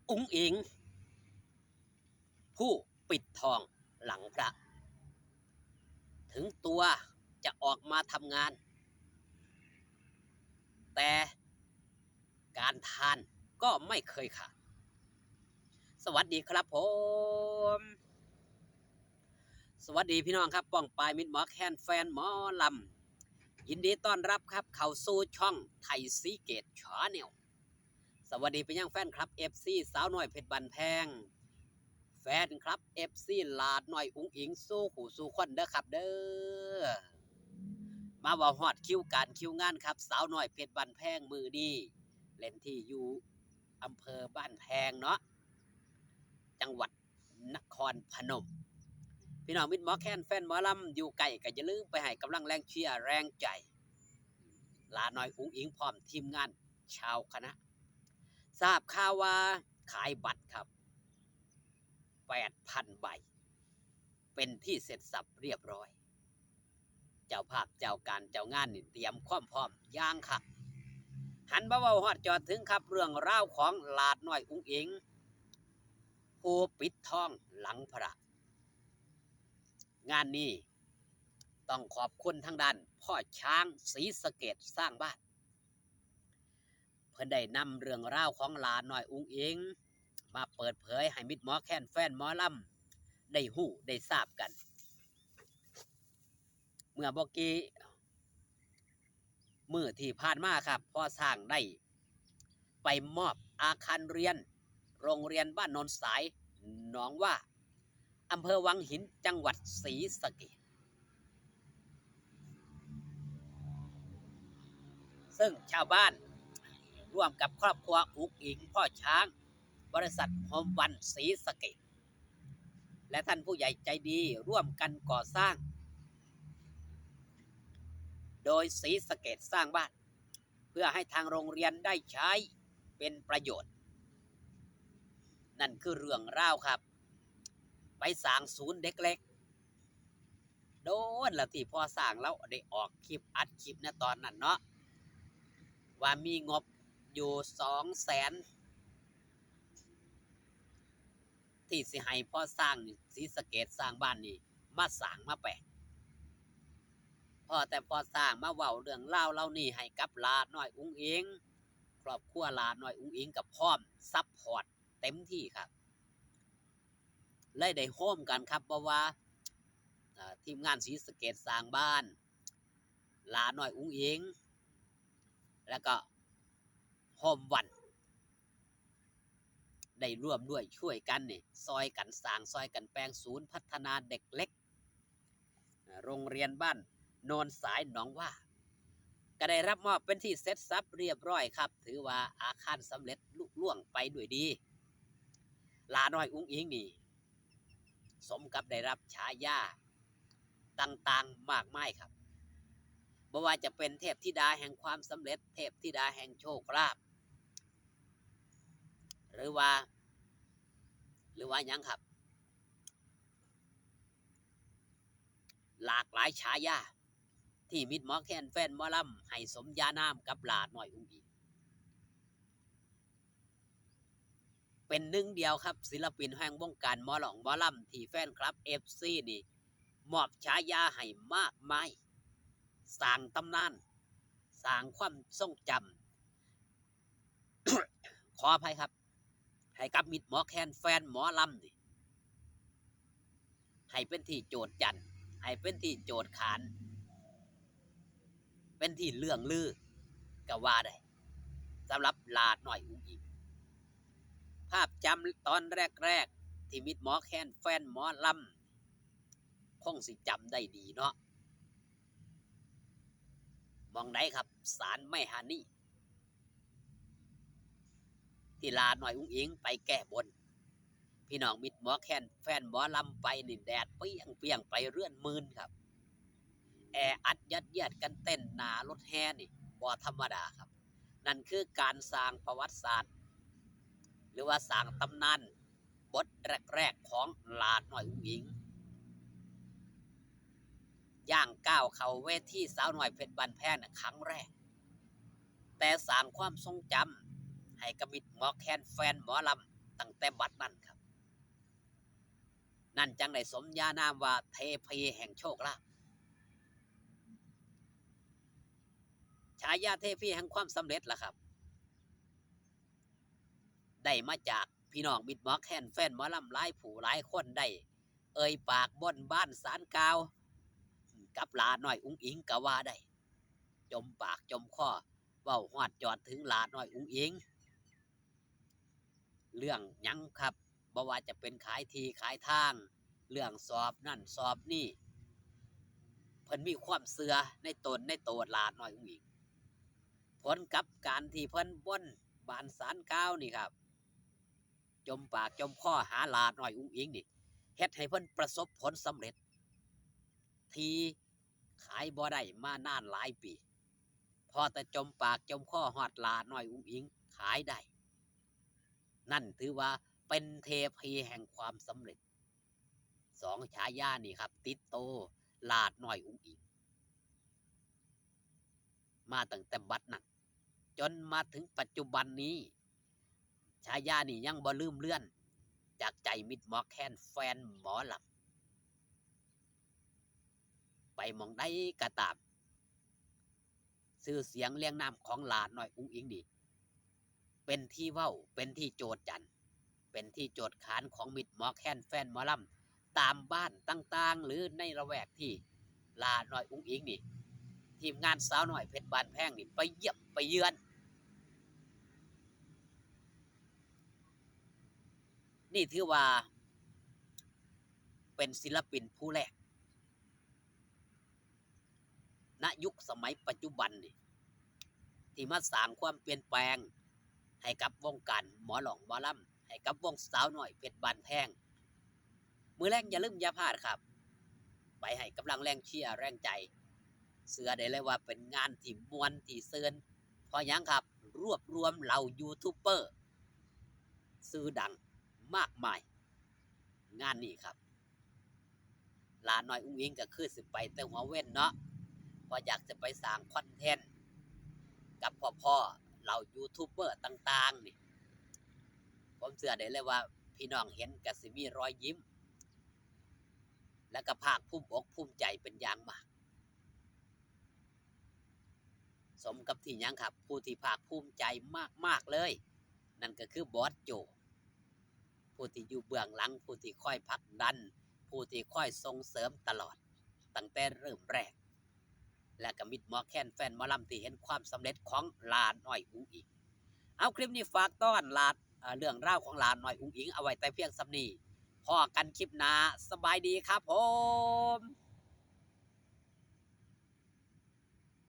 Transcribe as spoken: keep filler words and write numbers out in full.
อุ๋งอิ๋ง ผู้ปิดทองหลังพระ ถึงตัวจะออกมาทำงาน แต่การทานก็ไม่เคยขาด สวัสดีครับผม สวัสดีพี่น้องครับ ป้องปายมิตรหมอแคนแฟนหมอลำ ยินดีต้อนรับครับ เข้าสู่ช่องไทยศรีเกตชาแนล สวัสดีไปยังแฟนคลับ เอฟซี สาวน้อยเพชรบ้านแพง แฟนคลับ เอฟซี หลาน้อยอุ๋งอิ๋งสู่ผู้สู่คนเด้อครับเด้อ มาเว้าฮอดคิวการคิวงานครับ สาวน้อยเพชรบ้านแพงมื้อนี้ เล่นที่อยู่อำเภอบ้านแพงเนาะ จังหวัดนครพนม พี่น้องมิตรหมอแคนแฟนหมอลำอยู่ไกลก็อย่าลืมไปให้กำลังแรงเชียร์แรงใจ หลาน้อยอุ๋งอิ๋งพร้อมทีมงานชาวคณะ ทราบข่าวว่าขายบัตรครับ แปดพันใบ เป็นที่เสร็จสับเรียบร้อย เจ้าภาพเจ้าการเจ้างานนี่เตรียมความพร้อมอย่างคัก หันมาเว้าฮอดจอดถึงครับ เรื่องราวของหลาน้อยอุ๋งอิ๋ง ผู้ปิดทองหลังพระ งานนี้ต้องขอบคุณทางด้านพ่อช้างศรีสะเกษสร้างบ้าน เพิ่นได้นำเรื่องราวของหลาน้อยอุ๋งอิ๋ง มาเปิดเผยให้มิตรหมอแคนแฟนหมอลำได้ฮู้ได้ทราบกัน เมื่อบ่กี่มื้อที่ผ่านมาครับ พ่อช้างได้ไปมอบอาคารเรียน โรงเรียนบ้านโนนสาย หนองว่า อำเภอวังหิน จังหวัดศรีสะเกษ ซึ่งชาวบ้านร่วมกับครอบครัวอุ๋งอิ๋ง พ่อช้าง บริษัทโฮมวันศรีสะเกษ และท่านผู้ใหญ่ใจดีร่วมกันก่อสร้าง โดยศรีสะเกษสร้างบ้าน เพื่อให้ทางโรงเรียนได้ใช้เป็นประโยชน์ นั่นคือเรื่องราวครับ ไปสร้างศูนย์เด็กเล็ก โดนละที่พ่อช้างแล้วได้ออกคลิปอัดคลิปนะตอนนั้นเนาะ ว่ามีงบอยู่สองแสน ที่สิให้พ่อช้างนี่ศรีสะเกษสร้างบ้านนี่มาสร้างมาแปลง พ่อแต่พ่อช้างมาเว้าเรื่องราวเหล่านี้ให้กับหลาน้อยอุ๋งอิ๋ง ครอบครัวหลาน้อยอุ๋งอิ๋งก็พร้อมซัพพอร์ตเต็มที่ครับ เลยได้โฮมกันครับ เพราะว่าเอ่อทีมงานศรีสะเกษสร้างบ้าน หลาน้อยอุ๋งอิ๋ง แล้วก็โฮมวัน ได้ร่วมด้วยช่วยกันนี่ ซอยกันสร้าง ซอยกันแปลงศูนย์พัฒนาเด็กเล็ก โรงเรียนบ้านโนนสายหนองว่า ก็ได้รับมอบเป็นที่เสร็จสับเรียบร้อยครับ ถือว่าอาคารสำเร็จลุล่วงไปด้วยดี หลาน้อยอุ๋งอิ๋งนี่ สมกับได้รับฉายาต่างๆมากมายครับ บ่ว่าจะเป็นเทพธิดาแห่งความสำเร็จ เทพธิดาแห่งโชคลาภ หรือว่า หรือว่าหยังครับ หลากหลายฉายา ที่มิตรหมอแคนแฟนหมอลำให้สมญานามกับหลาน้อยอุ๋งอิ๋ง เป็นหนึ่งเดียวครับ ศิลปินแห่งวงการหมอร้องหมอลำที่แฟนคลับ เอฟซี นี่ มอบฉายาให้มากมาย สร้างตำนาน สร้างความทรงจำ ขออภัยครับ ให้กับมิตรหมอแคนแฟนหมอลำนี่ ให้เป็นที่โจษจัน ให้เป็นที่โจษขาน เป็นที่เลื่องลือก็ว่าได้ สำหรับหลาน้อยอุ๋งอิ๋ง ภาพจำตอนแรกๆที่มิตรหมอแคนแฟนหมอลำ คงสิจำได้ดีเนาะ หม่องใดครับ ศาลแม่ฮันนี่ ที่หลาน้อยอุ๋งอิ๋งไปแก้บน พี่น้องมิตรหมอแคนแฟนหมอลำไปนี่แดดเปรี้ยงเปรี้ยงไปเรือนหมื่นครับ แออัดยัดเยียดกันเต้นหน้ารถแห่นี่บ่ธรรมดาครับ นั่นคือการสร้างประวัติศาสตร์ หรือว่าสร้างตำนานบทแรกๆของหลาน้อยอุ๋งอิ๋ง ย่างก้าวเข้าเวทีสาวน้อยเพชรบ้านแพงน่ะครั้งแรก แต่สร้างความทรงจำให้กับมิตรหมอแคนแฟนหมอล ตั้งแต่บัดนั้นครับ นั่นจั่งได้สมญานามว่าเทพีแห่งโชคลาภ ฉายาเทพีแห่งความสำเร็จล่ะครับ ได้มาจากพี่น้องมิตรหมอแคนแฟนหมอลำหลายผู้หลายคนได้เอ่ยปากบนบานสารกล่าวกับหลาน้อยอุ๋งอิ๋งก็ว่าได้ จมปากจมคอเว้าฮอดจอดถึงหลาน้อยอุ๋งอิ๋ง เรื่องหยังครับ บ่ว่าจะเป็นขายที่ขายทาง เรื่องสอบนั่นสอบนี่ เพิ่นมีความเชื่อในตนในโตหลาน้อยอุ๋งอิ๋ง ผลกับการที่เพิ่นบนบานสารกล่าวนี่ครับ จมปากจมคอหาหลาน้อยอุ๋งอิ๋งนี่ เฮ็ดให้เพิ่นประสบผลสำเร็จ ที่ขายบ่ได้มานานหลายปี พอแต่จมปากจมคอฮอดหลาน้อยอุ๋งอิ๋งขายได้ นั่นถือว่าเป็นเทพีแห่งความสำเร็จ สองฉายานี่ครับ ติดโตหลาน้อยอุ๋งอิ๋ง มาตั้งแต่บัดนั้น จนมาถึงปัจจุบันนี้ ฉายานี่ยังบ่ลืมเลือน จากใจมิตรหมอแคนแฟนหมอลำ ไปหม่องใดก็ตาม ชื่อเสียงเรียงนามของหลาน้อยอุ๋งอิ๋งนี่ เป็นที่เว้า เป็นที่โจทย์จัน เป็นที่โจทย์ขานของมิตรหมอแคนแฟนหมอลำ ตามบ้านต่างๆ หรือในละแวกที่หลาน้อยอุ๋งอิ๋งนี่ ทีมงานสาวน้อยเพชรบ้านแพงนี่ไปเยี่ยมไปเยือน นี่ถือว่าเป็นศิลปินผู้แรก ณ ยุคสมัยปัจจุบันนี่ ที่มาสร้างความเปลี่ยนแปลงให้กับวงการหมอร้องหมอลำ ให้กับวงสาวน้อยเพชรบ้านแพง มื้อแลงอย่าลืมอย่าพลาดครับ ไปให้กำลังแรงเชียร์แรงใจ เชื่อได้เลยว่าเป็นงานที่ม่วนที่ซื่น เพราะหยังครับ รวบรวมเหล่ายูทูบเบอร์ชื่อดังมากมาย งานนี้ครับ หลาน้อยอุ๋งอิ๋งก็คือสิไปแต่หัวเว็นเนาะ เพราะอยากจะไปสร้างคอนเทนต์กับพ่อๆ เหล่ายูทูบเบอร์ต่างๆ นี่ ผมเชื่อได้เลยว่าพี่น้องเห็นก็สิมีรอยยิ้ม และก็ภาคภูมิอกภูมิใจเป็นอย่างมาก สมกับที่หยังครับ ผู้ที่ภาคภูมิใจมากๆ เลย นั่นก็คือบอสโจ ผู้ที่อยู่เบื้องหลัง ผู้ที่คอยผลักดัน ผู้ที่คอยส่งเสริมตลอด ตั้งแต่เริ่มแรก และก็มิตรหมอแคนแฟนหมอลำที่เห็นความสำเร็จของหลาน้อยอุ๋งอิ๋ง เอาคลิปนี้ฝากต้อนหลา เอ่อ เรื่องราวของหลาน้อยอุ๋งอิ๋งเอาไว้แต่เพียงส่ำนี้ พ้อกันคลิปหน้า สบายดีครับผม